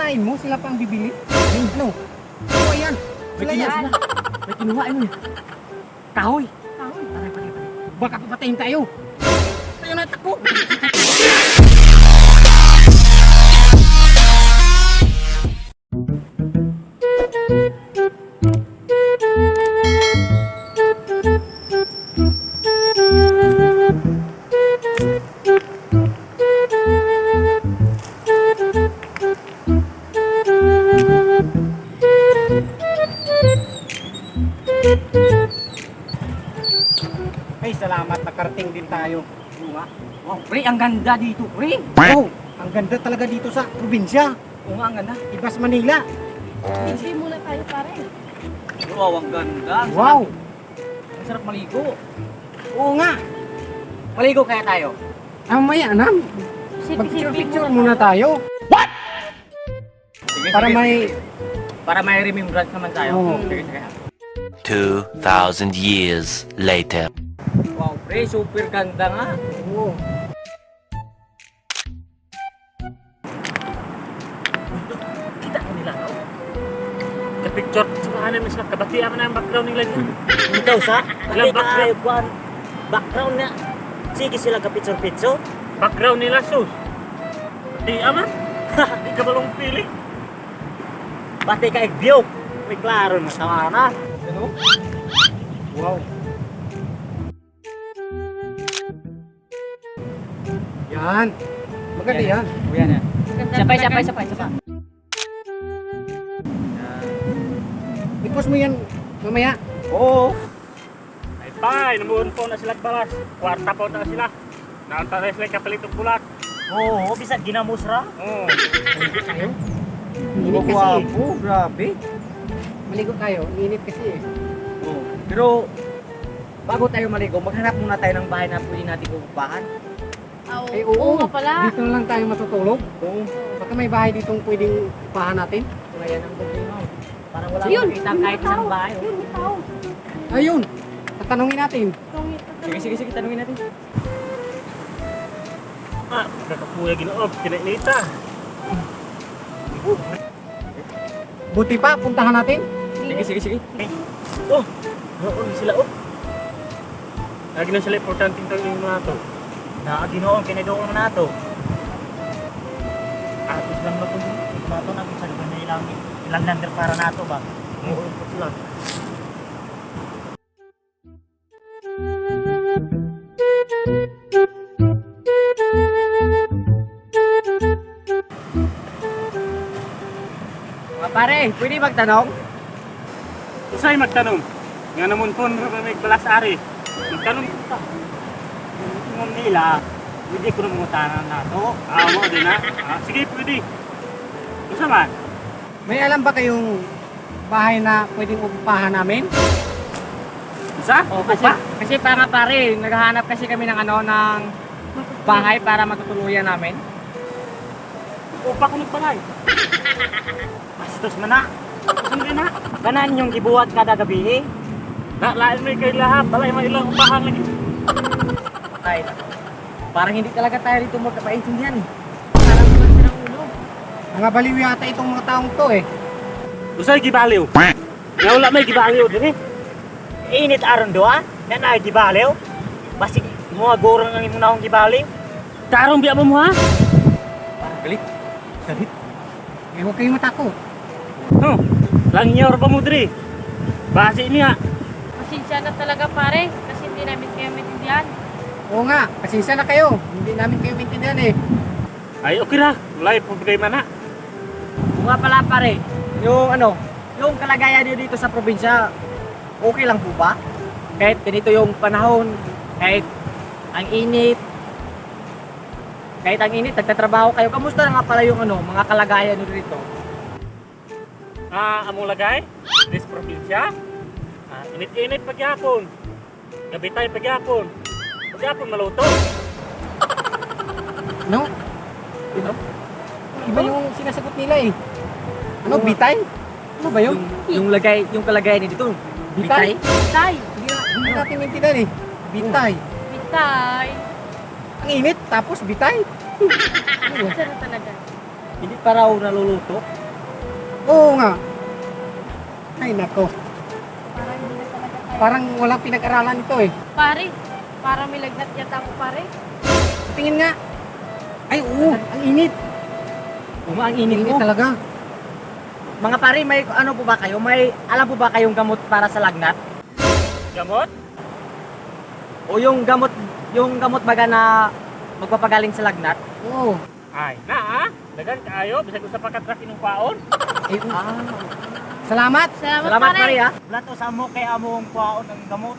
Akalain mo, sila pang bibili? Ano? Oh, ayan. Sila May yan. kinuha sila. May kinuha ano eh. Kahoy. Kahoy. Patay, patay, patay. Baka papatayin tayo. Tayo na, takbo. Ay, salamat. Nakarating din tayo. Oo nga. Wow, pre, ang ganda dito, pre. Oh, ang ganda talaga dito sa probinsya. Oo nga, ang ganda. Ibas Manila. Silfie muna tayo, pare. Wow, ang ganda. Ang Wow. Ang sarap maligo. Oo nga. Maligo kaya tayo. Ah, mamaya na. Silfie, Mag-picture-picture muna tayo. Sige, Para sige, may. sige. Para may remembrance naman tayo. Oo. Sige, sige. 2,000 years later. Wow, pre, super ganda nga. Oo. Kita ko nila, no? Ka-picture sa kahanan mo sila, kabatian mo na ang background nila dyan. Ikaw sa? Ilang Hindi background? ka kuan background na. Sige sila ka picture picture. Background nila, sus. Di aman. Di ka balong pili. Bati ka view. May klaro na sama na. Ano? Wow. Yan. Maganda yan. O yan, yan. Ganda Sapay, talaga. sapay, sapay, sapay. I-post mo yan mamaya. Oo. Ay, pay, namuon po na sila at balas. Kwarta po na sila. Naunta na sila kapalit og bulak. Oo, bisag ginamusra. Oo. Maligo tayo. Init kasi eh. Gwapo, grabe. Maligo tayo. Init kasi eh. Oo. Pero, bago tayo maligo, maghanap muna tayo ng bahay na pwede natin uupahan. Ah, oo. Ay, oo. Oo nga pala. Dito na lang tayo matutulog. Oo. Baka may bahay ditong pwedeng upahan natin. Kaya yan ang problema. Oh. Parang wala Yun, akong makita may kahit isang tao. bahay. Oh. Yun, may tao. Ayun. Tatanungin natin. Sige, sige, sige, tanungin natin. Ah, kakapuya ginoob, kinainita. Buti pa, puntahan natin. Sige, sige, sige. Oh, noon sila, oh. Lagi na sila importante yung tawin mga to. Na Ginoo kiniduong na nato. Atos lang na to. Nato na bisan ba na ilang ilang number para nato ba. Oo, sila. Mga pare, pwede magtanong? Usay magtanong. Nga naman po na may balas ari. Magtanong ta. Ingon nila, hindi ko na mangutanan nato. Ah, mo din na. Ah, sige, pwede. Usa man. May alam ba kayong bahay na pwedeng upahan namin? Usa? Oh, kasi para pare, naghahanap kasi kami ng ano ng bahay para matutuluyan namin. Upa ko nagbalay. Bastos man na. Usa man na. Kanan yung gibuhat kada gabi eh. Na lain may kay lahat, balay may ilang upahan lagi. Ay, parang hindi talaga tayo dito magkapaintindihan eh. Parang naman sirang ulo. Mga baliw yata itong mga taong to eh. Usay gibaliw. Nga wala may gibaliw dinhi. Init aron doa, na naay gibaliw. Basig mo agurang ang imong naong gibaliw. Tarong biya mo mo ha? Parang galit. Galit. Eh, huwag kayong matakot. Oh, langyaw ra ba mo diri? Basi niya. Pasensya na talaga, pare. Kasi hindi namin kayo maintindihan. Oo nga, pasensya na kayo. Hindi namin kayo maintindihan eh. Ay, okay ra. Wala problema na. Kung nga pala pare, yung ano, yung kalagayan niyo dito sa probinsya, okay lang po ba? Kahit ganito yung panahon, kahit ang init, nagtatrabaho kayo. Kamusta na nga pala yung ano, mga kalagayan niyo dito? Ah, among lagay, this probinsya. Ah, init-init pagyapon. Gabi tayo pagyapon. Pagyapon maluto. No? Ito? Iba yung sinasagot nila eh. Ano, bitay? Ano ba yun? Yung lagay, yung kalagayan niyo dito, Bitay? bitay? Bitay. Hindi natin maintindihan eh. Bitay. Bitay. Ang init, tapos bitay. Pasensya na talaga. Hindi pa raw naluluto. Oo nga. Ay, nako. Parang hindi na talaga tayo. Parang walang pinag-aralan ito eh. Pare, parang may lagnat yata ako pare. Tingin nga. Ay, oo. Ang init. Uma, ang init Init mo. talaga. Mga pare, may ano po ba kayo? May alam po ba kayong gamot para sa lagnat? Gamot? O yung gamot baga na magpapagaling sa lagnat? Oo. Ay, na ah. Dagan kaayo bisag usa pa ka truck inong kwaon. Ay, oo. Salamat. Salamat, Salamat pare. pare ah. Plato sa mo kay among kuwaon ang gamot.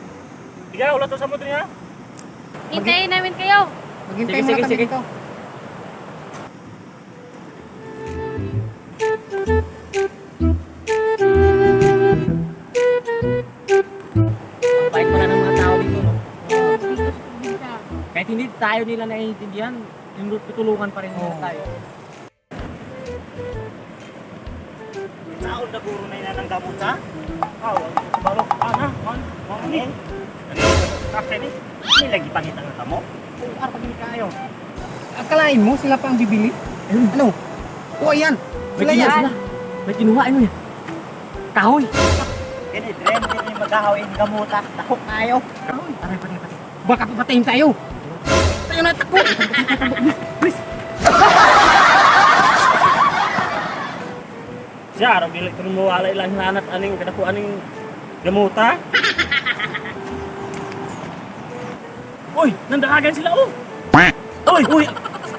Sige, wala to sa mo diri ha. Hintayin namin kayo. Maghintay Sige, muna sige, kami sige. dito. Ang bait pala ng mga tao dito, no? Oo, dito sa probinsya. Kahit hindi tayo nila naiintindihan, yung tutulungan pa rin nila Oo. tayo. Saon na guro na ina ng gamot sa? Aw, balo ana, man, man ni. Ani? Truck ni. Ni lagi pangita nga gamot. Oo, ar pag kayo. Akalain mo sila pa ang bibili? Ano? Oo, ayan. May Sila kinuha yan. sila. May kinuha, ano yan? Kahoy! Kini dren dili magahaw in gamot ah. Dako kayo. Kahoy! Aray, patay, patay. Baka papatayin tayo. Tayo na, takbo. Please! Siya, arang dili kuno mawala ilang hinanat aning kadako aning gamuta. Uy, nandaagan sila oh. Uy, uy,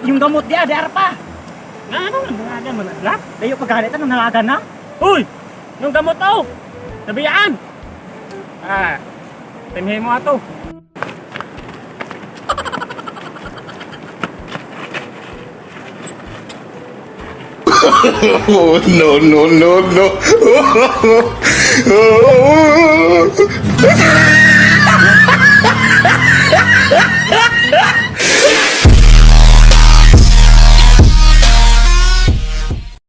yung gamot diya, diya pa. Nga ano, nandaagan man na. Dayo pagalit ano nalagan na? Uy, nung gamot oh. Nabiyaan. Ah, timhe mo ato. Oh, no, no, no, no.